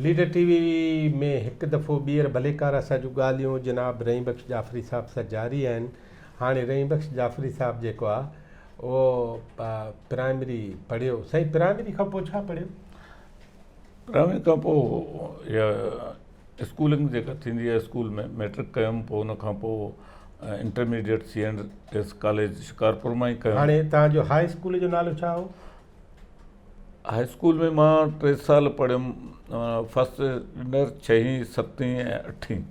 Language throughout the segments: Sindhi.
ليڊر ٽي وي ۾ هڪ دفعو ٻيهر ڀليڪار اسان جون ڳالهيون جناب رحيم بخش جعفري صاحب سان جاري آهن هاڻي رحيم بخش جعفري صاحب جيڪو آ اهو پرائمري پڙهيو سائين پرائمري کان پوء ڇا پڙهيو؟ پرائمري کان پوء اها اسڪولنگ جيڪا ٿيندي آهي اسڪول ۾ ميٽرڪ ڪيم پوء ان کان پوء intermediate C and S college Shikarpur مان ئي ڪيم. هاڻي توهان جو هاء اسڪول جو نالو ڇا هو؟ هاء اسڪول ۾ مان ٽي سال پڙهيم فرسٽ اسٽينڊرڊ ڇهين ستين ۽ اٺين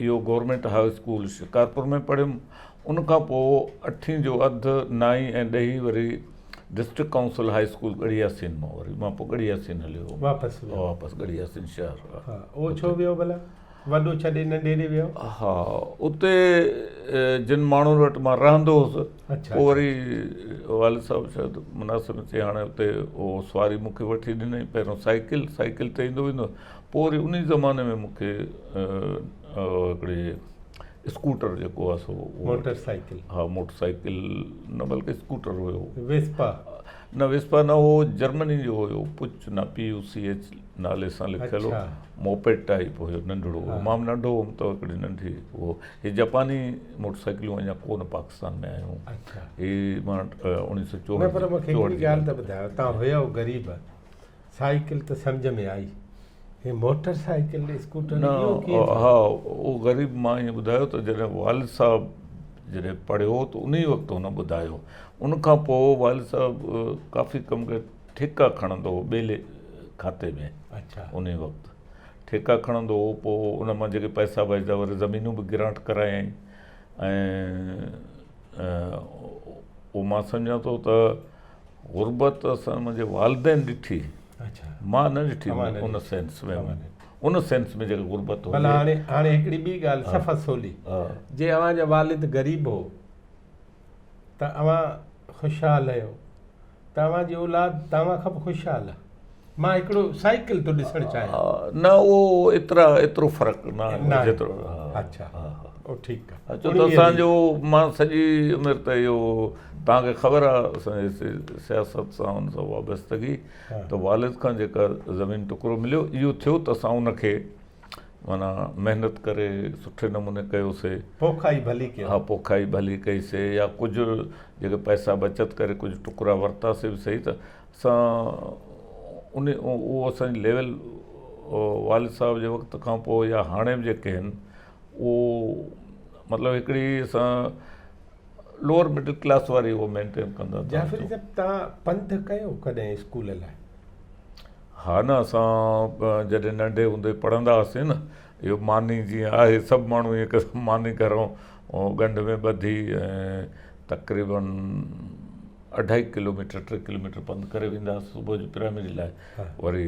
اهو گورنمينٽ هاء اسڪول شڪارپور ۾ پڙهيم ان کان پوء اٺين جو اڌ نائين ۽ ڏهين وري district council high school Garhi Yasin مان وري مان پوء ڳڙهي ياسين هليو ويم واپس ويو واپس ڳڙهي ياسين شهر ها اهو ڇو ويو ڀلا وڏو ڇڏي ننڍي ڏي ويو؟ ها اتي جن ماڻهن وٽ مان رهندو هوس پوء وري والد صاحب شايد مناسب چئي هاڻي اتي اهو سواري مون کي وٺي ڏنائين پهريون سائيڪل سائيڪل تي ايندو ويندو پوء وري انهي زماني ۾ مون کي هڪڙي اسڪوٽر جيڪو آهي سو موٽر سائيڪل ها موٽر سائيڪل نه بلڪه اسڪوٽر هيو ويسپا نه ويسپا نه هو جرمني جو هيو پچ نه پي يو سي ايڇ نالي سان لکيل هو موپيڊ ٽائيپ هيو ننڍڙو هو مان به ننڍو هوم ته هڪڙي ننڍي هو هي جپاني موٽر سائيڪلون اڃا ڪو نه پاڪستان ۾ آيون هي مان اوڻيهه سو چوهٺ نه پر مون کي هڪڙي ڳالهه ته ٻڌايو تان هيو غريب سائيڪل ته سمجهه ۾ آئي هي موٽر سائيڪل اسڪوٽر نه ها اهو غريب مان ائين ٻڌايو ته جڏهن والد صاحب جڏهن پڙهيو ته انهي وقت هن ٻڌايو ان کان پوء والد صاحب ڪافي ڪم ڪيو ٺيڪا کڻندو هو ٻيلي کاتي ۾ انهي وقت ٺيڪا کڻندو هو پوء ان مان جيڪي پئسا بچدا وري زمينون به گرانٽ ڪرايائين ۽ اهو مان سمجهان ٿو ته غربت اسان منهنجي والدين ڏٺي مان نه ڏٺي ان سينس ۾ ان سينس ۾ جيڪا غربت هجي. ڀلا هاڻي هاڻي هڪڙي ٻي ڳالهه صفا سولي جي اوهان جو والد غريب هو ته اوهان خوشحال آهيو ته اوهان جي اولاد توهان کان به خوشحال آهي. مان هڪڙو سائيڪل ٿو ڏسڻ چاهيان. نه اهو ايترا ايترو فرق نه آهي جيترو اڇا او ٺيڪ آهي ڇو ته اسان جو مان سڄي عمر ته اهو توهان کي خبر آهي اسان جي سياست سان ان سان وابستگي ته والد کان جيڪا زمين ٽڪرو مليو اهو ٿيو ته اسان ان کي معنيٰ محنت ڪري سٺي نموني ڪيوسي. پوکائي ڀلي ڪيو. ها پوکائي ڀلي ڪئي سي يا ڪجهه جيڪي پئسا بچت ڪري ڪجهه ٽڪرا ورتاسي به سهي ته اسان ان اهو اسان جي ليول والد صاحب جي وقت کان پوء يا هاڻي به جيڪي آهن اهو مطلب هڪڙي اسان لوئر مڊل ڪلاس واري اهو مينٽين ڪندا جعفري صاحب تان پنڌ ڪيو ڪڏهن اسڪول لاء؟ ها نه اسان جڏهن ننڍي هوندي پڙهندا هئاسين نه اهو ماني جيئن آهي سڀ ماڻهو ائين ڪندا ماني گهرون ڳنڍ ۾ ٻڌي ۽ تقريبن اڍائي ڪلوميٽر ٽي ڪلوميٽر پنڌ ڪري ويندا هئاسين صبح جو پرائمري لاء وري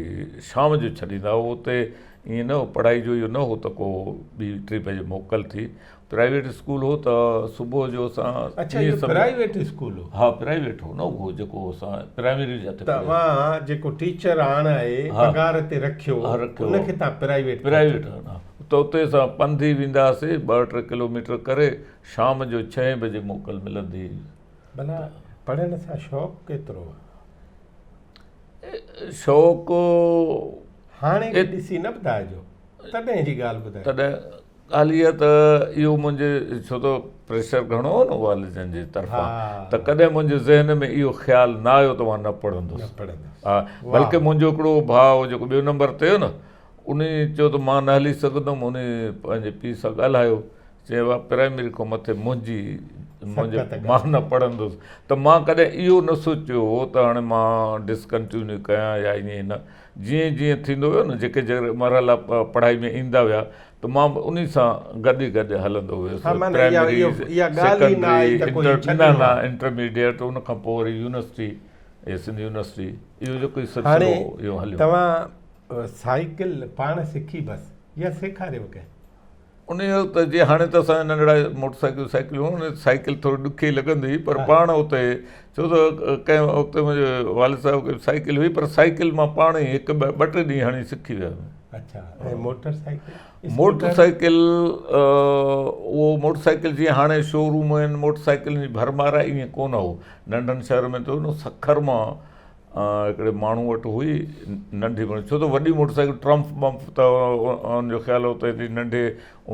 شام جو ڇڏيندا هئا اتي ائين نه هو پڙهائي جو اهو نه هو ته ڪو ٻي ٽي بجي موڪل ٿي پرائيويٽ اسڪول هو ته صبح جو اسان اڇا اهو پرائيويٽ اسڪول هو ها پرائيويٽ هو نه اهو جيڪو اسان پرائمري جاتي ته اوهان جيڪو ٽيچر آڻ آهي پگهار تي رکيو ان کي تان پرائيويٽ پرائيويٽ ها ته اتي اسان پنڌ ئي ويندا هئاسي ٻه ٽي ڪلوميٽر ڪري شام جو ڇهين بجي موڪل ملندي هئي. ڀلا پڙهڻ سان شوق ڪيترو هو؟ شوق هاڻي کي ڏسي نه ٻڌائجو تڏهن جي ڳالهه ٻڌايو. تڏهن ڳالهه اها ته اهو منهنجي ڇو ته پريشر گهڻو هو نه والدين جي طرفان ته ڪڏهن منهنجي ذهن ۾ اهو خيال نه آيو ته مان نه پڙهندس ها بلڪه منهنجو هڪڙو ڀاء هو جيڪو ٻيو نمبر تي هو نه ان چيو ته مان نه هلي سگهندم ان پنهنجي پيء سان ڳالهايو چيائين بابا پرائمري کان مٿي منهنجي منهنجي مان نه پڙهندس ته مان ڪڏهن اهو نه سوچيو هو ته هاڻي مان ڊسڪنٽينيو ڪيان يا ائين نه جيئن جيئن ٿيندو ويو نه جيڪي جيڪي مرحلا پڙهائي ۾ ايندا ويا ته مان به انهي سان گڏ ئي گڏ هلندو ويس پرائمري سيڪنڊري نه نه انٽرميڊيٽ ان کان پوء وري يونيورسٽي سنڌ يونيورسٽي اهو جيڪو سلسلو هو اهو هليو. توهان سائيڪل پاڻ سکي بس يا سيکاريو ڪنهن؟ انهيء وقت جي هاڻي ته اسان جا ننڍڙا موٽر سائيڪلون سائيڪلون هيون سائيڪل ٿوري ڏکي لڳندي هئي پر پاڻ اتي ڇو ته ڪنهن وقت منهنجي والد صاحب کي سائيڪل هئي پر سائيڪل مان پاڻ ئي هڪ ٻه ٻه ٽي ڏينهن هڻي سکي ويس. اڇا ۽ موٽر سائيڪل؟ موٽر سائيڪل اهو موٽر سائيڪل جيئن هاڻي شو روم آهن موٽر سائيڪلن جي ڀرمار آهي ائين ڪونه هو ننڍن شهر ۾ ته سکر مان هڪڙي ماڻهو وٽ هئي ننڍي موٽر ڇو ته وڏي موٽر سائيڪل ٽرمف بمف ته ان جو خيال هو ته ايڏي ننڍي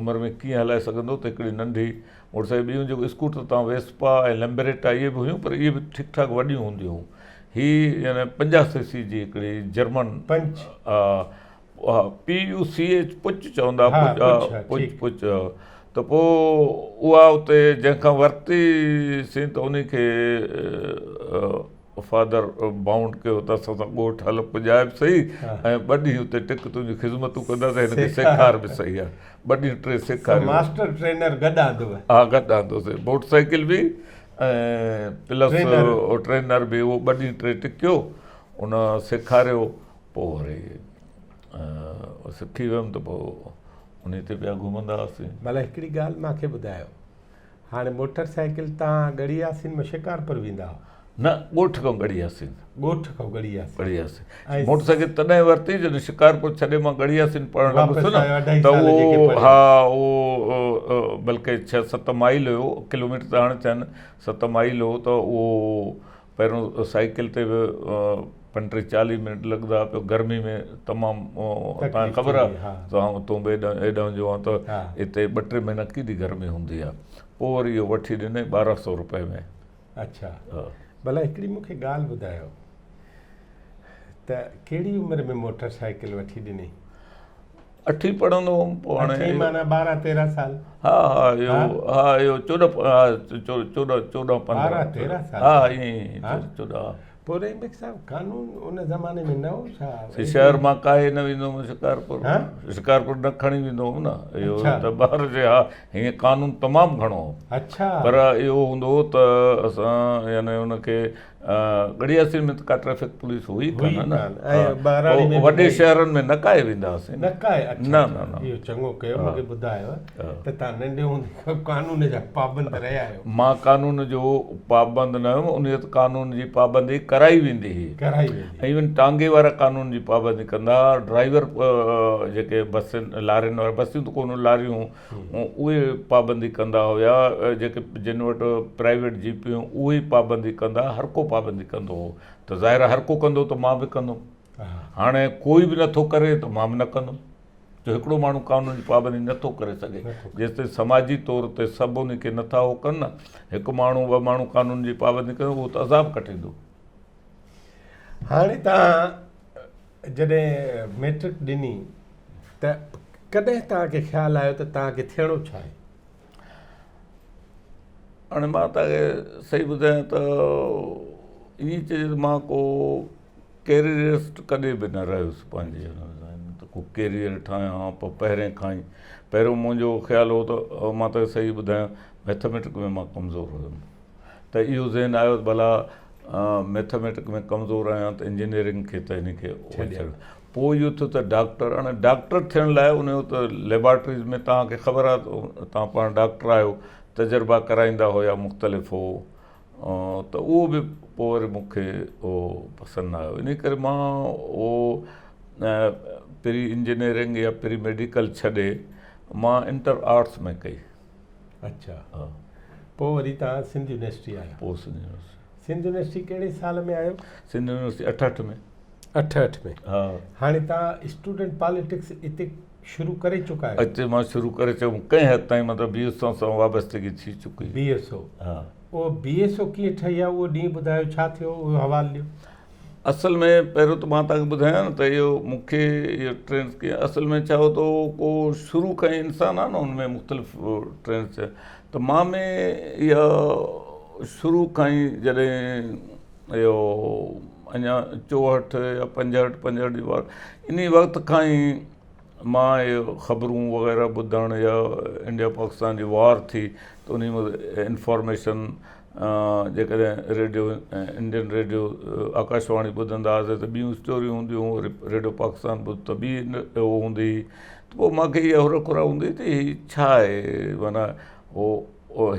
عمر ۾ ڪيئن هلائي سگهندو ته هڪڙي ننڍي موٽر سائيڪل ٻيون جيڪو اسڪوٽر تان ويسپا ۽ لمبريٽا اهي به هيون پر اهي به ٺيڪ ٺاڪ وڏيون هونديون هيون هي يعني 50 سي سي جي هڪڙي جرمن پنچ پي يو سي ايچ پچ چوندا پچ پچ ته پوء اها اتي جنهن کان ورتي سين ته ان کي فادر بائونڊ ڪيو ته اسان سان ڳوٺ هل پڄائي به سهي ۽ ٻه ڏينهن اتي ٽڪ تنهنجون خدمتون ڪنداسين هن کي سيکار به سهي ها ٻه ڏينهن ٽي سيکاريو ماسٽر ٽرينر گڏ آندو ها گڏ آندوسين موٽر سائيڪل به ۽ پلس ٽرينر به اهو ٻه ڏينهن ٽي ٽڪيو ان سيکاريو پوء وري سکي ويم ته پوء انهي تي پيا گهمندا هئاسين. ڀلا هڪڙي ڳالهه مان کي ٻڌايو هاڻي موٽر سائيڪل تان ڳڙهي ياسين مان شڪارپور ويندا هئا؟ نه ڳوٺ کان ڳڙهي ياسين. ڳوٺ کان ڳڙهي ياسين. ڳڙهي ياسين. موٽر سائيڪل تڏهن ورتي جڏهن شڪارپور ڇڏي مان ڳڙهي ياسين پڙهڻ لڳس نه ته اهو ها اهو بلڪه ڇهه ست مائل هيو ڪلوميٽر ته هاڻي ٿيا آهن ست مائل هو ته اهو پهريون سائيڪل تي به پنٽيهه چاليهه منٽ لڳندا هئا پيو گرمي ۾ تمام تان خبر آ ته تون به ايڏانهن جو آن ته هتي ٻه ٽي مهينا ڪيڏي گرمي هوندي آ پوء وري اهو وٺي ڏنائين ٻارهن سو روپئي ۾. اڇا ڀلا هڪڙي مون کي ڳالهه ٻڌايو ته ڪهڙي عمر ۾ موٽر سائيڪل وٺي ڏني؟ اٺين پڙهندو هوم پوء هاڻي اٺين معنيٰ ٻارهن تيرهن سال ها ها اهو ها اهو چوڏهن ها چوڏهن چوڏهن پندرهن ٻارهن تيرهن سال ها ائين ئي چوڏهن پوء رحيم بيگ صاحب قانون ان زماني ۾ نه هو ڇا؟ شهر مان ڪاهي نه ويندو هوم شڪارپور شڪارپور نه کڻي ويندو هوم نه اهو ته ٻاهر جي ها هيئن قانون تمام گهڻو هو اڇا پر اهو هوندو هو ته اسان يعني ان کي ڳڙهياسين ۾ ته ڪا ٽريفڪ پوليس هئي ڪانه نه پوء وڏي شهرن ۾ نه ڪاهي ويندا هئاسين نه ڪاهي اڇا نه نه نه اهو چڱو ڪيو مون کي ٻڌايو ته توهان ننڍي هوندي کان قانون جا پابند رهيا آهيو. مان قانون جو پابند نه هيم انهيء ته قانون جي پابندي ڪرائي ويندي هئي ڪرائي ويندي ايون ٽانگي وارا قانون جي پابندي ڪندا هئا ڊرائيور جيڪي بسن لارين وارا بسيون ته ڪونه لاريون اهي پابندي ڪندا هيا جيڪي جن وٽ پرائيويٽ جيپيون اهي ئي پابندي ڪندا هر ڪو پابندي ڪندو هو ته ظاهر آهي هر ڪو ڪندو ته مان به ڪندم هاڻي ڪوئي به نٿو ڪري ته مان به نه ڪندم جو هڪڙو ماڻهو قانون جي پابندي نٿو ڪري سگهي جيستائين سماجي طور تي سڀ ان کي نٿا هو ڪن نه هڪ ماڻهو ٻه ماڻهو قانون جي پابندي ڪندو اهو ته عذاب ڪٽيندو. هاڻي توهان جڏهن ميٽرڪ ڏني ته ڪڏهن توهان کي خيال آيو ته توهان کي ٿيڻو ڇا آهي؟ هاڻي مان توهان کي صحيح ٻڌايان ته ائين چئجي ته مان ڪو ڪيريئرسٽ ڪڏهن به نه رهيس پنهنجي هن ته ڪو ڪيريئر ٺاهيان ها پر پهرين کان ئي پهريون منهنجو خيال هو ته مان توهان کي صحيح ٻڌايان ميٿميٽڪ ۾ مان ڪمزور هيم ته اهو ذهن آيو ته ڀلا ميٿميٽڪ ۾ ڪمزور آهيان ته انجنيئرنگ کي ته هن کي ڇڏيان پوء اهو ٿيو ته ڊاڪٽر هاڻي ڊاڪٽر ٿيڻ لاء ان جو ته ليبارٽريز ۾ توهان کي خبر آهي ته توهان پاڻ ڊاڪٽر آهيو تجربا ڪرائيندا هيا مختلف هو ته اهو به پوء وري مون کي اهو پسند نه آيو ان ڪري مان اهو پري انجنيئرنگ يا پري ميڊيڪل ڇڏي مان انٽر آرٽس ۾ ڪئي اڇا پوء وري توهان سنڌ يونيورسٽي آيا. پوء سنڌ يونيورسٽي. سنڌ يونيورسٽي ڪهڙي سال ۾ آيو؟ سنڌ يونيورسٽي 68 ۾. 68 ۾. ها. هاڻي توهان اسٽوڊنٽ پاليٽڪس اتي شروع ڪري چڪا آهيو؟ اتي مان شروع ڪري چڪو ڪنهن حد تائين مطلب بي ايس او سان وابستگي ٿي چڪي. B S O. ها. اهو بي ايس او ڪيئن ٺهي آ اهو ڏينهن ٻڌايو ڇا ٿيو اهو حوال ڏيو. اصل ۾ پهريون ته مان توهان کي ٻڌايان نه ته اهو مون کي اهو ٽرينڊس ڪيئن اصل ۾ ڇا هو ته ڪو شروع کان ئي انسان آهي نه ان ۾ مختلف ٽرينڊس ته مان ۾ اها شروع کان ئي جڏهن اهو اڃا 64 يا 65 65 جي وار ان وقت کان ئي مان اهي خبرون وغيره ٻڌڻ يا انڊيا پاڪستان جي وار ٿي ته انهي ۾ انفارميشن جيڪڏهن ريڊيو انڊين ريڊيو آڪاشواڻي ٻڌندا هئاسي ته ٻيون اسٽوريون هونديون هيون ريڊيو پاڪستان ٻڌ ته ٻي اهو هوندي هئي ته پوء مانکي اها هر خرا هوندي هئي ته هي ڇا آهي معنيٰ هو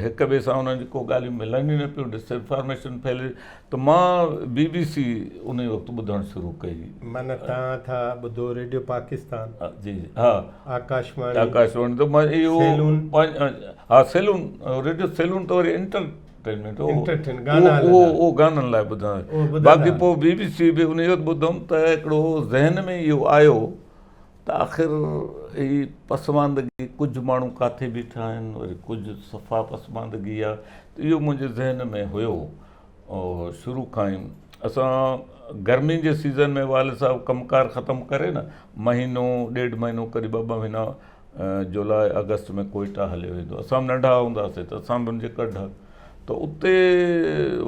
هڪ ٻئي سان انهن جون ڪو ڳالهيون ملن ئي نه پيون ڊس انفارميشن ڦهلي ته مان بي بي سي انهي وقت ٻڌڻ شروع ڪئي. معنيٰ توهان ٿا ٻڌو ريڊيو پاڪستان. جي جي ها. آڪاشواڻي. آڪاشواڻي ته مان اهو سيلون. ها سيلون ريڊيو سيلون ته وري انٽر انٽرٽينمينٽ هو اهو اهو گانن لاء ٻڌندا باقي پوء بي بي سي به ان جو ٻڌم ته هڪڙو ذهن ۾ اهو آيو ته آخر هي پسماندگي ڪجهه ماڻهو ڪاٿي بيٺا آهن وري ڪجهه صفا پسماندگي آهي ته اهو منهنجي ذهن ۾ هيو شروع کان ئي اسان گرمين جي سيزن ۾ والد صاحب ڪم ڪار ختم ڪري نه مهينو ڏيڍ مهينو ڪڏهن ٻه ٻه مهينا جولاء آگسٽ ۾ ڪوئيٽا هليو ويندو اسان به ننڍا هونداسين ته اسان به ان جي ڪڍ ته اتي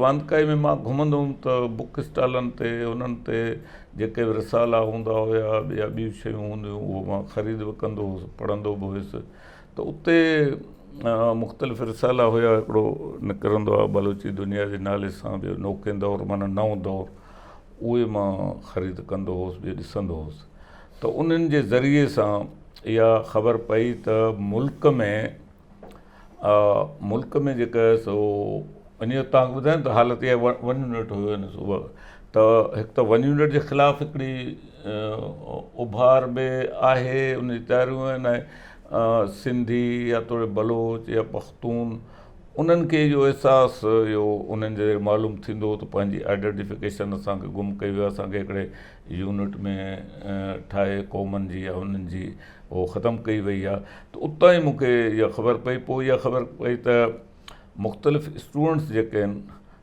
واندڪائي ۾ مان گهمندو هوم ته بڪ اسٽالن تي انهن تي جيڪي به رسالا هوندا هيا يا ٻيون شيون هونديون اهو مان خريد به ڪندو هوس پڙهندو به هيس ته اتي مختلف رسالا هيا هڪڙو نڪرندو آهي بلوچي دنيا جي نالي سان ٻيو نوڪين دور معنيٰ نئون دور اهي مان خريد ڪندو هوس ٻيو ڏسندو هوس ته انهن جي ذريعي سان اها خبر پئي ته ملڪ ۾ ملڪ ۾ جيڪا سو ان جو تان ٻڌايم ته حالت اها ون يونٽ هيو نه سو ته هڪ ته ون يونٽ جي خلاف هڪڙي اڀار به آهي ان جي تياريون آهن ۽ سنڌي يا توڙي بلوچ يا پختون انهن کي اهو احساس اهو انهن جي معلوم ٿيندو ته پنهنجي آئيڊنٽيفڪيشن اسان کي گم ڪئي ويو اسان کي هڪڙي يونٽ ۾ ٺاهي قومن جي يا انهن جي اهو ختم ڪئي وئي آهي ته اتان ئي مون کي اها خبر پئي پوء اها خبر پئي ته مختلف اسٽوڊنٽس جيڪي آهن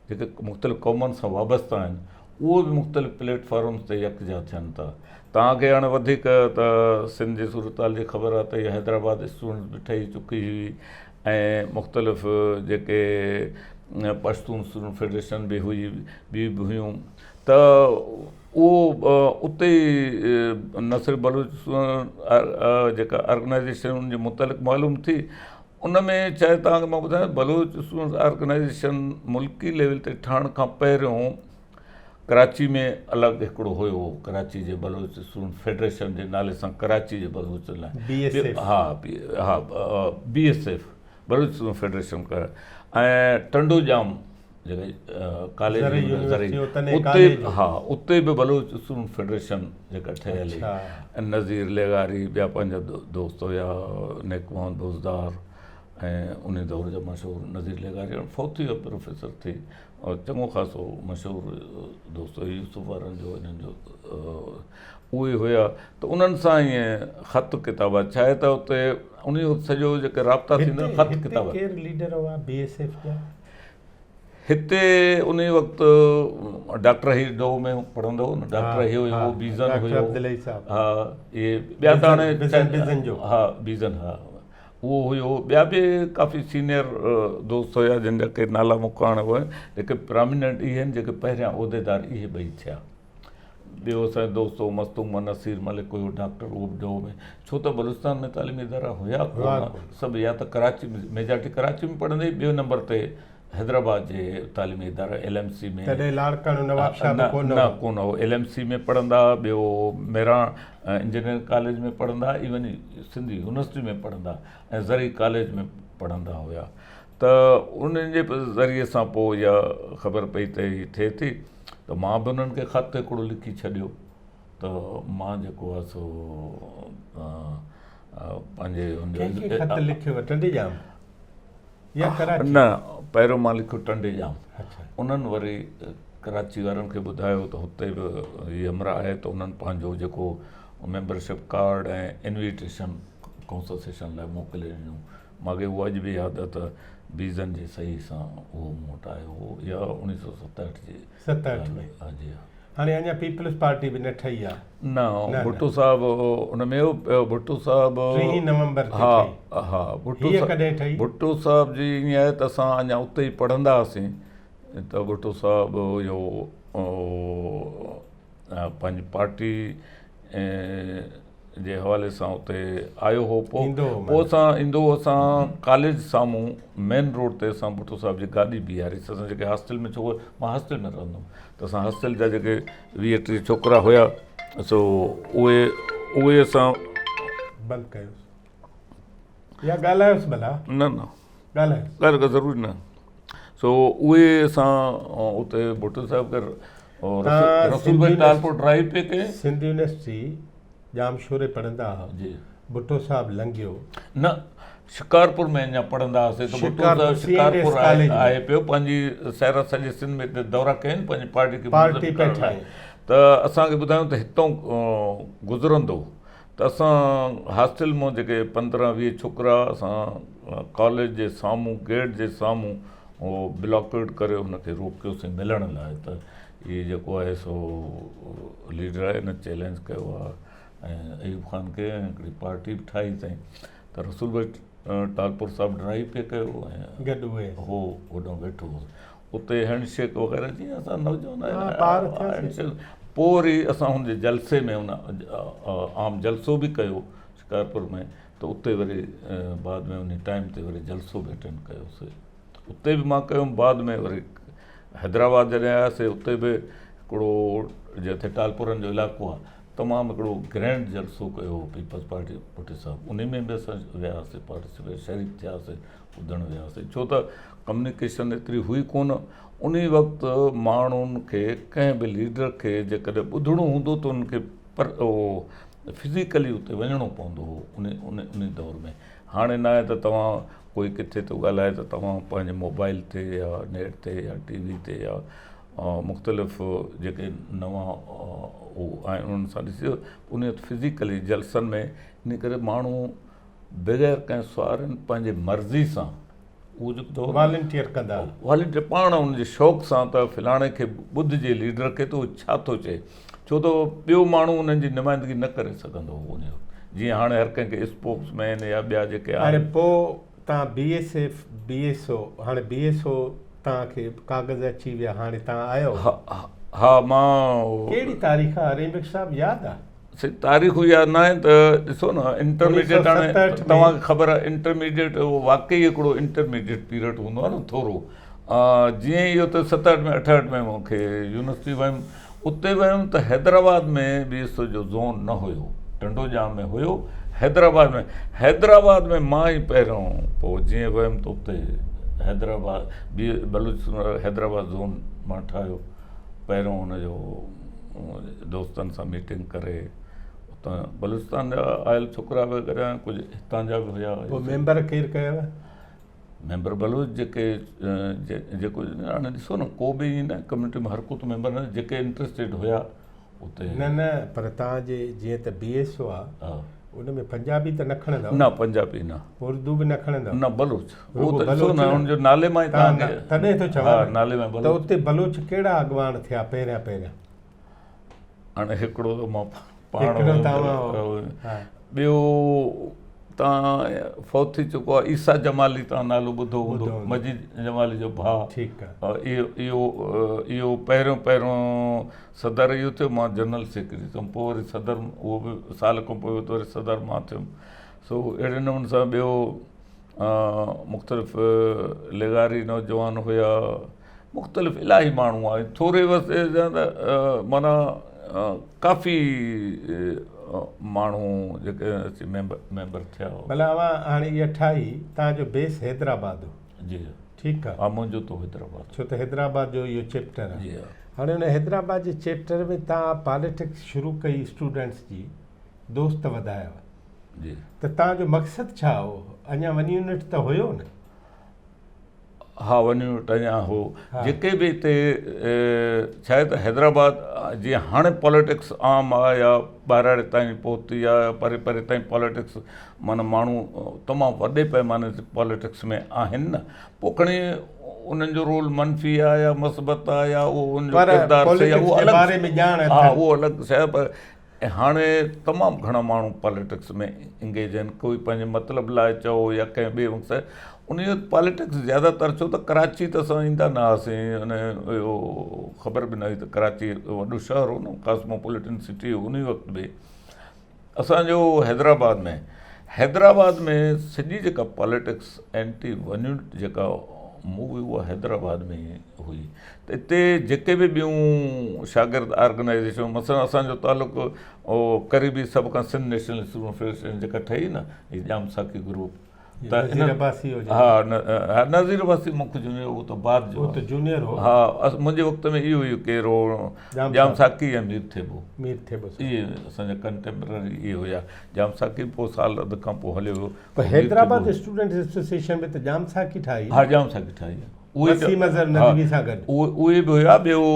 جيڪي مختلف قومن سان وابسته آهن اهو به مختلف پليٽ فارمز تي يڪجا ٿين ٿا توهان کي هاڻي وڌيڪ ته سنڌ جي صورتحال جي خبر آهي ته حيدرآباد اسٽوڊنٽس به ٺهي چڪي هئي ۽ مختلف جيڪي پشتون اسٽوڊنٽ فيڊريشن به هئي ٻيون به هيون ته اهو اتي ئي نه صرف بلوچ اسٽوڊنٽ جيڪا آرگنائيزيشن ان جي متعلق معلوم ٿي ان ۾ ڇا آهي توهان کي مان ٻڌايان بلوچ اسٽوڊنٽس آرگنائيزيشن ملڪي ليول تي ٺهڻ کان پهريون ڪراچي ۾ الڳ هڪڙو هيو ڪراچي جي بلوچ اسٽوڊنٽ فيڊريشن جي نالي سان ڪراچي جي بلوچن لاء بي ايس ايف ها ها B S F Baloch student federation ۽ Tando Jam college زرعي اتي ها اتي به بلوچ اسٽوڊنٽ فيڊريشن جيڪا ٺهيل هئي نذير لغاري ٻيا پنهنجا دوست هيا نيڪ محمد بوزدار ۽ ان دور جا مشهور نذير لغاري فوت ٿي ويو پروفيسر ٿي چڱو خاصو مشهور دوست هيو يوسف وارن جو انهن جو اهي هيا ته انهن سان ائين خط ڪتابت ڇا آهي ته اتي ان جو سڄو جيڪي رابطا ٿيندا خط ڪتابت ڪير ليڊر هئا بي ايس ايف جا هتي انهي وقت ڊاڪٽر هي do ۾ پڙهندو هو نه ڊاڪٽر هي هيو بيزن هيو ها اهي ٻيا ته هاڻي بيزن جو ها بيزن ها اهو هيو ٻيا به ڪافي سينيئر دوست هيا جن جا ڪي نالا مون کان هاڻي اهي جيڪي پراميننٽ اهي آهن جيڪي پهريان عهديدار اهي ٻئي ٿيا ٻيو اسان جو دوست هو مستونگ مان نصير ملڪ هيو ڊاڪٽر اهو به do ۾ ڇو ته بلوچستان ۾ تعليمي ادارا هيا ڪونه سڀ يا ته ڪراچي ميجارٽي ڪراچي ۾ پڙهندي ٻيو نمبر تي حيدرآباد جي تعليمي اداري ايل ايم سي ۾ تڏهن لاڙڪاڻو نوابشاهه به ڪونه هو. نه ڪونه هو ايل ايم سي ۾ پڙهندا ٻيو مهراڻ انجنيئرنگ ڪاليج ۾ پڙهندا ايون سنڌ يونيورسٽي ۾ پڙهندا ۽ زرعي ڪاليج ۾ پڙهندا هيا ته انهن جي ذريعي سان پوء اها خبر پئي ته هي ٿئي ٿي ته مان به انهن کي خط هڪڙو لکي ڇڏيو ته مان جيڪو آهي سو پنهنجي ڪنهن کي خط لکيو ٽنڊي ڄام يا ڪراچي؟ نه پهريون مان لکيو ٽنڊي ڄام انهن وري ڪراچي وارن کي ٻڌايو ته هتي به هي همراهه آهي ته انهن پنهنجو جيڪو membership card ۽ invitation council session لاء موڪلي ڏنو ماڳهين اهو اڄ به ياد آهي ته بيزن جي صحيح سان اهو مون وٽ آيو هو اها اوڻيهه سو ستهٺ جي 67 ۾ ها جي ها هاڻي اڃا پيپلز پارٽي به نه ٺهي آ. نه ڀٽو صاحب ان ۾ هو ڀٽو صاحب ٽيهين نومبر تي ها ها ڀٽو هيء ڪڏهن ٺهي؟ ڀٽو صاحب جي ائين آهي ته اسان اڃا اتي ئي پڙهندا هئاسين ته ڀٽو صاحب اهو پنهنجي پارٽي جي حوالي سان اتي آيو هو پوء پوء اسان ايندو هو اسان ڪاليج سامهون مين روڊ تي اسان ڀٽو صاحب جي گاڏي بيهاري اسان جيڪي هاسٽل ۾ ڇوڪرا مان هاسٽل ۾ رهندو هوم ته اسان هاسٽل جا جيڪي ويهه ٽيهه ڇوڪرا هيا سو اهي اهي اسان بند ڪيوس يا ڳالهايوس ڀلا نه نه ڳالهايوس ڳالهه ڪا ضروري نه سو اهي اسان اتي ڀٽو صاحب کي رسول بخش ٽالپر ڊرائيو پئي ڪئي. سنڌ يونيورسٽي ڄامشوري پڙهندا ها. جي. ڀٽو صاحب لنگهيو. نه شڪارپور ۾ اڃا پڙهندا هئاسين ته ڀٽو صاحب شڪارپور آئي پيو پنهنجي سير سڄي سنڌ ۾ دورا ڪيائين پنهنجي پارٽي کي منظم ڪرڻ لاء ته اسان کي ٻڌايو ته هتان گذرندو ته اسان هاسٽل مان جيڪي 15 20 ڇوڪرا اسان ڪاليج جي سامهون گيٽ جي سامهون اهو بلاڪيڊ ڪري هن کي روڪيوسين ملڻ لاء ته هي جيڪو آهي سو ليڊر آهي هن چئلينج ڪيو آهي ۽ ايوب خان کي ۽ هڪڙي پارٽي به ٺاهي اٿائين ته رسول بخش ٽالپر صاحب ڊرائيو پئي ڪيو ۽ گڏ اهي هو هوڏانهن ويٺو هو اتي هينڊ شيڪ وغيره جيئن اسان نوجوان آهيون پوء وري اسان هن جي جلسي ۾ ان عام جلسو به ڪيو شڪارپور ۾ ته اتي وري بعد ۾ ان ٽائيم تي وري جلسو به اٽينڊ ڪيوسي اتي به مان ڪيم بعد ۾ وري حيدرآباد جڏهن آياسي اتي به هڪڙو جتي ٽالپورن جو علائقو آهي تمام هڪڙو گرينڊ جلسو ڪيو هو پيپلز پارٽي ڀٽي صاحب انهي ۾ به اسان وياسي پارٽيسپيٽ شريڪ ٿياسي ٻڌڻ وياسي ڇو ته ڪميونيڪيشن ايتري هئي ڪونه انهي وقت ماڻهن کي ڪنهن به ليڊر کي جيڪڏهن ٻڌڻو هوندو ته ان کي پر اهو فزيڪلي اتي وڃڻو پوندو هو انهي انهي انهي دور ۾ هاڻي نه آهي ته توهان ڪوئي ڪٿي ٿو ڳالهائي ته توهان پنهنجي موبائل تي يا نيٽ تي يا ٽي وي تي يا مختلف جيڪي نوان هو آهن انهن سان ڏسي ان وقت فزيڪلي جلسن ۾ ان ڪري ماڻهو بغير ڪنهن سوارن پنهنجي مرضي سان اهو جيڪو دور والنٽيئر ڪندا والنٽيئر پاڻ ان جي شوق سان ته فلاڻي کي ٻڌجي ليڊر کي ته اهو ڇا ٿو چئي ڇو ته ٻيو ماڻهو انهن جي نمائندگي نه ڪري سگهندو هو ان وقت جيئن هاڻي هر ڪنهن کي اسپوڪس مين يا ٻيا جيڪي آهن پوء تان B S F B S O هاڻي بي ايس او تان کي ڪاغذ اچي ويا هاڻي تان آيو. ها مان. ڪهڙي تاريخ آ رحيم بخش صاحب ياد آ؟ سائين تاريخون ياد ناهن ته ڏسو نه انٽرميڊيٽ هاڻي توهان کي خبر آهي انٽرميڊيٽ اهو واقعي هڪڙو انٽرميڊيٽ پيريڊ هوندو آهي نه ٿورو جيئن اهو ته 67 ۾ 68 ۾ مون کي يونيورسٽي ويم اتي ويم ته حيدرآباد ۾ بي ايس او جو زون نه هيو ٽنڊو ڄام ۾ هيو حيدرآباد ۾ حيدرآباد ۾ مان ئي پهريون پوء جيئن ويم ته اتي حيدرآباد بي بلوچستان حيدرآباد زون مان ٺاهيو پهريون ان جو دوستن سان ميٽنگ ڪري اتان بلوچستان جا آيل ڇوڪرا به گڏ ڪجهه هتان جا به هيا پوء ميمبر ڪير ڪيو ميمبر بلوچ جيڪي جيڪو هاڻي ڏسو نه ڪو به ائين نه ڪميونٽي ۾ هر ڪو ته ميمبر نه جيڪي انٽرسٽيڊ هيا اتي نه نه پر تان جي جيئن ته بي ايس او آ ان ۾ پنجابي ته نه کڻندؤ نه پنجابي نه اردو به نه کڻندؤ نه بلوچ اهو ته ڏسو نه ان جو نالي مان ئي تان تڏهن ٿو چوان نالي مان بلوچ ته اتي بلوچ ڪهڙا اڳواڻ ٿيا پهريان پهريان هاڻي هڪڙو ته مان پاڻ ٻيو تان فوت ٿي چڪو آهي عيسيٰ جمالي تان نالو ٻڌو هوندو مجيد جمالي جو ڀاء ٺيڪ اهو اهو اهو پهريون پهريون صدر اهو ٿيو مان جنرل سيڪريٽري ٿيم پوء وري صدر اهو به سال کان پوء وري صدر مان ٿيم سو اهڙي نموني سان ٻيو مختلف لغاري نوجوان هيا مختلف الاهي ماڻهو آهن ٿوري وقت جا ته معنيٰ ڪافي ماڻهو جيڪي اچي ميمبر ميمبر ٿيا. ڀلا اوهان هاڻي اها ٺاهي توهان جو بيس حيدرآباد هو. جي ٺيڪ آ. ها منهنجو ته حيدرآباد. ڇو ته حيدرآباد جو اهو چيپٽر آ. جي ها. هاڻي ان حيدرآباد جي چيپٽر ۾ توهان پاليٽڪس شروع ڪئي اسٽوڊنٽس جي دوست وڌايا. جي. ته توهان جو مقصد ڇا هو؟ اڃا ون يونٽ ته هيو نه؟ ها ون يونٽ اڃا هو جيڪي به هتي ڇا آهي ته حيدرآباد جيئن هاڻي پاليٽڪس عام آهي يا ٻهراڙي تائين پهتي آهي يا پري پري تائين پاليٽڪس معنيٰ ماڻهو تمام وڏي پيماني تي پاليٽڪس ۾ آهن نه پوء کڻي انهن جو رول منفي آهي يا مثبت آهي يا اهو ان جو ڪردار صحيح آهي اهو الڳ ها اهو الڳ شيء آهي پر ۽ هاڻي تمام گهڻا ماڻهو پاليٽڪس ۾ انگيج آهن ڪوئي پنهنجي مطلب لاء چئو يا ڪنهن ٻئي مقصد ان جو پاليٽڪس زياده تر ڇو ته ڪراچي ته اسان ايندا نه هئاسين ان اهو خبر به نه هئي ته ڪراچي وڏو شهر هو نه ڪاسموپوليٽن سٽي هو ان وقت به اسانجو حيدرآباد ۾ حيدرآباد ۾ سڄي جيڪا پاليٽڪس اينٽي ون يونٽ جيڪا مووي اها حيدرآباد ۾ هئي ته اتي جيڪي به ٻيون شاگرد آرگنائيزيشنون مثلاً اسان جو تعلق قريبي سڀ کان سنڌ نيشنل اسٽوڊنٽ فيڊريشن جيڪا ٺهي نه هي ڄام ساقي گروپ ته نذير عباسي هجي ها ها نذير عباسي مون کي جونيئر هو ته بعد جو هو ته جونيئر هو ها منهنجي وقت ۾ اهو ئي ڪير هو ڄام ساقي ۽ مير ٿيٻو مير ٿيٻو اهي اسان جا ڪنٽيمپرري اهي هيا ڄام ساقي پوء سال اڌ کان پوء هليو ويو پر حيدرآباد اسٽوڊنٽس ايسوسيئيشن به ته ڄام ساقي ٺاهي ها ڄام ساقي ٺاهي وسيم اظهر ندوي سان گڏ اهي به هيا ٻيو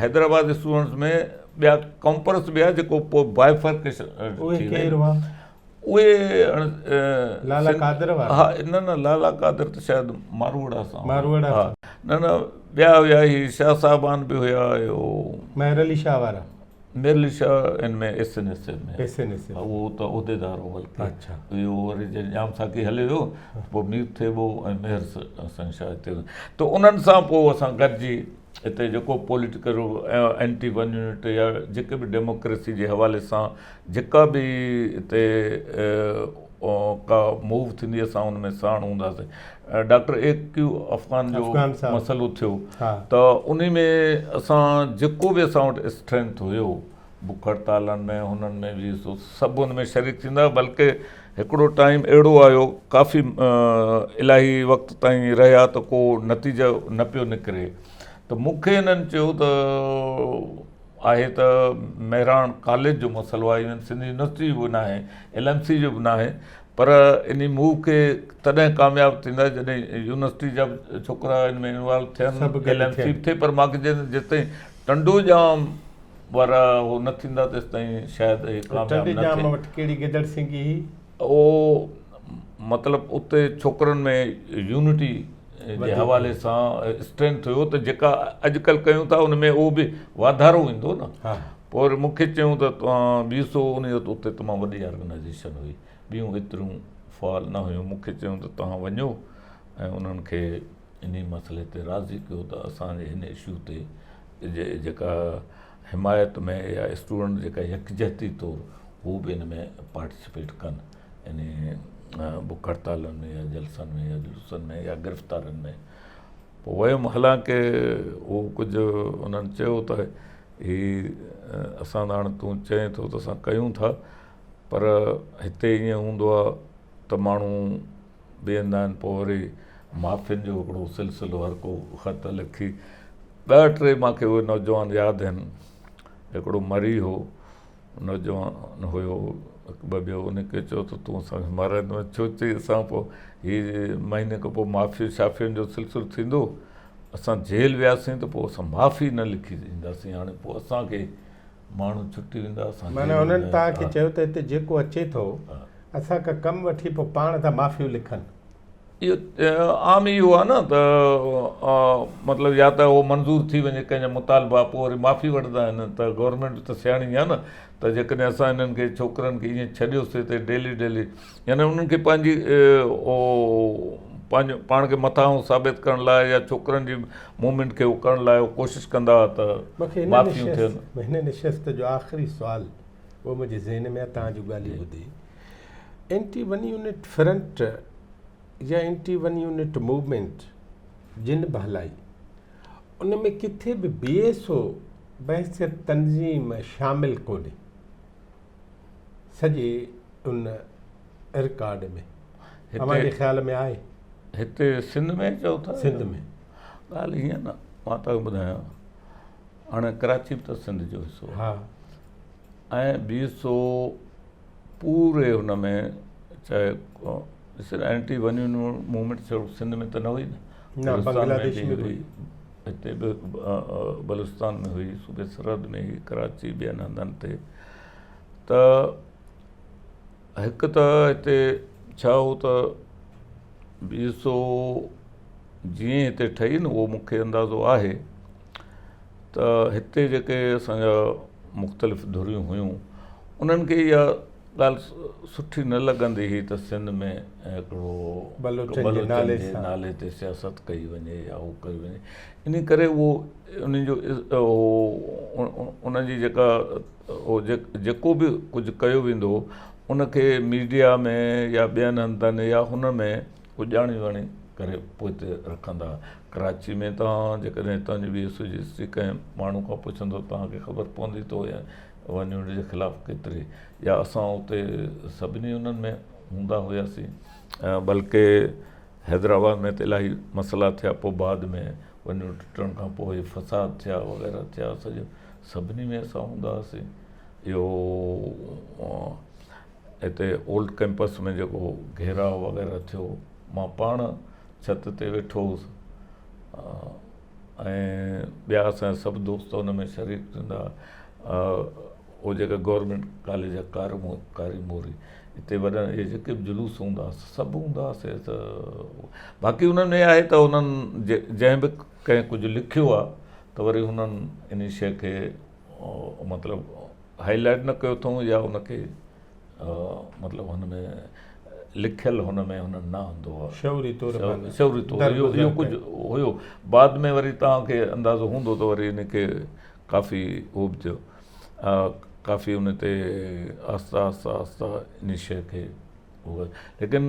حيدرآباد اسٽوڊنٽس ۾ ٻيا ڪمپرس به هيا جيڪو پوء بائفرڪيشن اهي ڪير هئا اهي لالا قادر وارا ها نه نه لالا قادر ته شايد ماروئڙا سان ماروئڙا ها نه نه ٻيا هيا هي شاهه صاحبان به هيا اهو مهر علي شاهه وارا Mehr Ali Shah in ۾ S N S F ۾ S N S F اهو ته عهديدار هو بلڪه اڇا اهو وري جڏهن ڄام ساقي هليو ويو پوء مير ٿيٻو ۽ مهر حسين شاهه هتي ته انهن سان پوء اسان گڏجي هتي جيڪو پوليٽيڪل اينٽي ون يونٽ يا جيڪي به ڊيموڪريسي جي حوالي سان جيڪا به هتي ڪا موو ٿيندي اسان ان ۾ ساڻ هونداسين ڊاڪٽر اي ڪيو افغان جو مسئلو ٿيو ته ان ۾ اسان جيڪو به اسان وٽ اسٽرينٿ هيو بک هڙتالن ۾ هنن ۾ به سو سڀ ان ۾ شريڪ ٿيندا بلڪه هڪڙو ٽائيم اهڙو آيو ڪافي الاهي وقت تائين رهيا ته ڪو نتيجو نه پيو نڪري ته مون کي هنن چيو ته آهي ته مهراڻ ڪاليج جو مسئلو آهي ايون سنڌ يونيورسٽي جو به ناهي ايل ايم سي جو به ناهي پر انهي موو کي تڏهن ڪامياب ٿيندا جڏهن يونيورسٽي جا به ڇوڪرا ان ۾ انوالو ٿين ايل ايم سي به ٿئي پر مانکي جيستائين ٽنڊو ڄام وارا هو نه ٿيندا تيستائين شايد هي ڪامياب نه ٿئي. ٽنڊي ڄام وٽ ڪهڙي گدڙ سنگهي هئي؟ اهو مطلب اتي ڇوڪرن ۾ يونٽي جي حوالي سان اسٽرينٿ هيو ته جيڪا اڄڪلهه ڪيون ٿا ان ۾ اهو به واڌارو ايندو نه پوء وري مون کي چيون ته توهان ٻي سو ان جو اتي تمام وڏي آرگنائيزيشن هئي ٻيون ايتريون فعال نه هيون مون کي چيون ته توهان وڃو ۽ انهن کي انهي مسئلي تي راضي ڪيو ته اسان جي هن اشو تي جيڪا حمايت ۾ يا اسٽوڊنٽ جيڪا يڪجهتي طور هو به ان ۾ پارٽيسپيٽ ڪن يعني بک هڙتالن ۾ يا جلسن ۾ يا جلوسن ۾ يا گرفتارين ۾ پوء ويم حالانڪه اهو ڪجهه انهن چيو ته هي اسان ته هاڻي تون چئين ٿو ته اسان ڪيون ٿا پر هتي ائين هوندو آهي ته ماڻهو ويهندا آهن پوء وري معافين جو هڪڙو سلسلو هر ڪو خط لکي ٻه ٽي مانکي اهي نوجوان ياد آهن هڪڙو مري هو نوجوان هيو هڪ ٻه ٻيو ان کي چيو ته تون اسانکي مارائيندو ڇو چئي اسان پوء هي مهيني کان پوء معافي شافين جو سلسلو ٿيندو اسان جيل وياسين ته پوء اسان معافي نه لکي اينداسين هاڻي پوء اسانکي ماڻهو ڇٽي ويندا اسان معنيٰ انهن توهان کي چيو ته هتي جيڪو اچي ٿو اسان کان ڪم وٺي پوء پاڻ ٿا معافيون لکن. اهو عام اهو آهي نه ته مطلب يا ته اهو منظور ٿي وڃي ڪنهن جا مطالبا پوء وري معافي وٺندا آهن ته گورنمينٽ ته سياڻي آهي نه ته جيڪڏهن اسان انهن کي ڇوڪرن کي ائين ڇڏيوسي ته ڊيلي ڊيلي يعني انهن کي پنهنجي پنهنجو پاڻ کي مٿانهون ثابت ڪرڻ لاء يا ڇوڪرن جي موومينٽ کي اهو ڪرڻ لاء ڪوشش ڪندا ته معافيون ٿين. هن نشست جو آخري سوال اهو منهنجي ذهن ۾ آهي توهان جون ڳالهيون ٻڌي اينٽي ون يونٽ فرنٽ يا اينٽي ون يونٽ موومينٽ جن به هلائي ان ۾ ڪٿي به بي ايس او بحيثيت تنظيم شامل ڪونهي سڄي ان رڪارڊ ۾ اوهان جي خيال ۾ آهي؟ هتي سنڌ ۾ چئو ٿا؟ سنڌ ۾. ڳالهه هيئن نه مان توکي ٻڌايان هاڻي ڪراچي به ته سنڌ جو حصو آهي ۽ بي سو پوري هن ۾ چاهي ڏس اينٽي ون يونٽ موومينٽ صرف سنڌ ۾ ته نه هئي نه بنگلاديش ۾ به هئي هتي به بلوچستان ۾ هئي صوبي سرحد ۾ هئي ڪراچي ٻين هنڌن تي ته هڪ ته هتي ڇا هو ته بي سو جيئن هتي ٺهي نه اهو مونکي اندازو آهي ته هتي جيڪي اسانجا مختلف ڌريون هيون انهن کي اها ڳالهه سٺي نه لڳندي هئي ته سنڌ ۾ هڪڙو بلوچن جي نالي جي نالي تي سياست ڪئي وڃي يا هو ڪئي وڃي ان ڪري اهو ان جو ان جي جيڪا هو جيڪو به ڪجهه ڪيو ويندو هو ان کي ميڊيا ۾ يا ٻين هنڌن يا هن ۾ هو ڄاڻي واڻي ڪري پوئتي رکندا هئا. ڪراچي ۾ توهان جيڪڏهن هتان جي بي ايس او جي هسٽري ڪنهن ماڻهو کان پڇندو توهان کي خبر پوندي ته اهي ون يونٽ جي خلاف ڪيتري يا اسان اتي سڀني انهن ۾ هوندا هياسين. بلڪه حيدرآباد ۾ ته الاهي مسئلا ٿيا پوء بعد ۾ ون يونٽ ٽٽڻ کان پوء فساد ٿيا وغيره ٿيا سڄو سڀني ۾ اسان هوندا هئاسين اهو هتي اولڊ ڪيمپس ۾ جيڪو گهيراء وغيره ٿيو مان پاڻ ڇت تي ويٺو هوس ۽ ٻيا اسان جا سڀ دوست ان ۾ شريڪ ٿيندا هو جيڪا گورنمينٽ ڪاليج آهي ڪارو ڪاري موري اتي وڏا اهي جيڪي به جلوس هوندا هئا سڀ هوندا هئاسي ته باقي انهن ۾ آهي ته انهن جنهن به ڪنهن ڪجهه لکيو آهي ته وري انهن ان شيء کي مطلب هائي لائيٽ نه ڪيو اٿئون يا ان کي مطلب هن ۾ لکيل هن ۾ هن نه آندو آهي شعوري طور شعوري طور اهو اهو ڪجهه هيو بعد ۾ وري توهان کي اندازو هوندو ته وري ان کي ڪافي هو به ٿيو ڪافي ان تي آهستي آهستي آهستي ان شيء کي هو ليڪن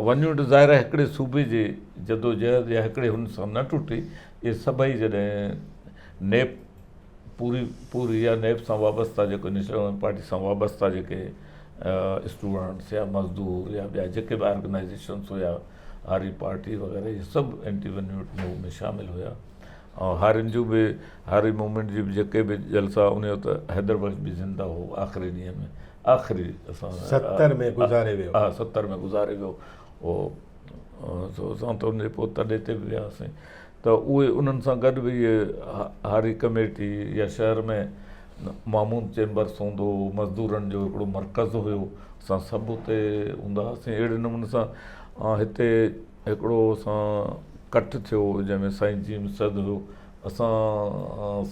ون يونٽ ظاهر آهي هڪڙي صوبي جي جدوجهد يا هڪڙي هن سان نه ٽٽي اهي سڀئي جڏهن نيپ پوري پوري يا نيپ سان وابسته جيڪو نيشنل عوامي پارٽي سان وابسته جيڪي اسٽوڊنٽس يا مزدور يا ٻيا جيڪي به آرگنائيزيشنس هيا هاري پارٽي وغيره اهي سڀ اينٽي ون يونٽ موو ۾ شامل هيا ۽ هارين جون به هاري موومينٽ جي به جيڪي به جلسا ان جو ته حيدر بخش به زنده هو آخري ڏينهن ۾ آخري اسان 70 ۾ گذاري ويو ها 70 ۾ گذاري ويو هو سو اسان ته ان جي پوء تڏي تي به وياسين ته اهي انهن سان گڏ به اهي هاري ڪميٽي يا شهر ۾ مامون چيمبرس هوندو هو مزدورن جو هڪڙو مرڪز هيو اسان سڀ اتي هوندا هئاسين اهڙي نموني سان هتي هڪڙو اسان ڪٺ ٿيو جنهن ۾ سائين جي ايم سيد هيو اسان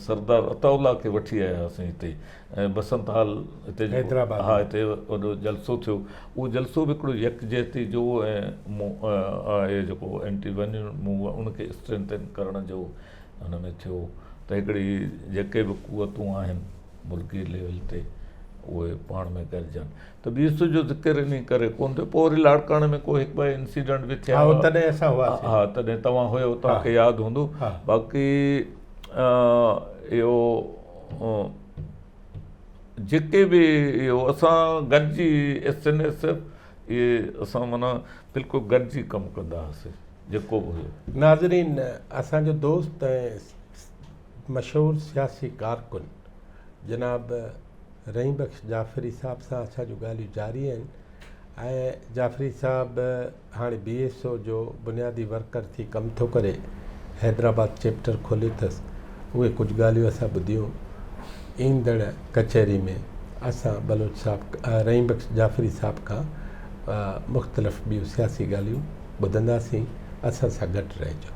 سردار عطاء الله کي وٺي آيا هئاسين هتي ۽ بسنت هال هتي حيدرآباد ها هتي وڏو جلسو ٿيو اهو جلسو به هڪڙو يڪجهتي جو ۽ آهي جيڪو anti one unit move in کي اسٽرينٿن ڪرڻ جو هن ۾ ٿيو ته هڪڙي جيڪي به قوتون آهن ملڪي ليول تي اهي پاڻ ۾ گڏجن ته بي ايس جو ذڪر انهي ڪري ڪونه ٿيو پوء وري لاڙڪاڻي ۾ ڪو هڪ ٻه انسيڊنٽ به ٿيا ها تڏهن اسان هئاسين ها تڏهن توهان هيو توهان کي ياد هوندو باقي اهو جيڪي به اهو اسان گڏجي ايس اين ايس ايف اهي اسان معنيٰ بلڪل گڏجي ڪم ڪندا هئاسين جيڪو به هيو. ناظرين اسان جو دوست ۽ مشهور سياسي ڪارڪن جناب رحيم بخش جعفري صاحب سان اسان جون ڳالهيون جاري آهن ۽ جعفري صاحب هاڻي بي ايس او جو بنيادي ورڪر ٿي ڪم ٿو ڪري، حيدرآباد چيپٽر کوليو اٿس، اهي ڪجهه ڳالهيون اسان ٻڌيون، ايندڙ ڪچهري ۾ اسان بلوچ صاحب رحيم بخش جعفري صاحب کان مختلف ٻيون سياسي ڳالهيون ٻڌنداسين، اسان سان گڏ رهجو.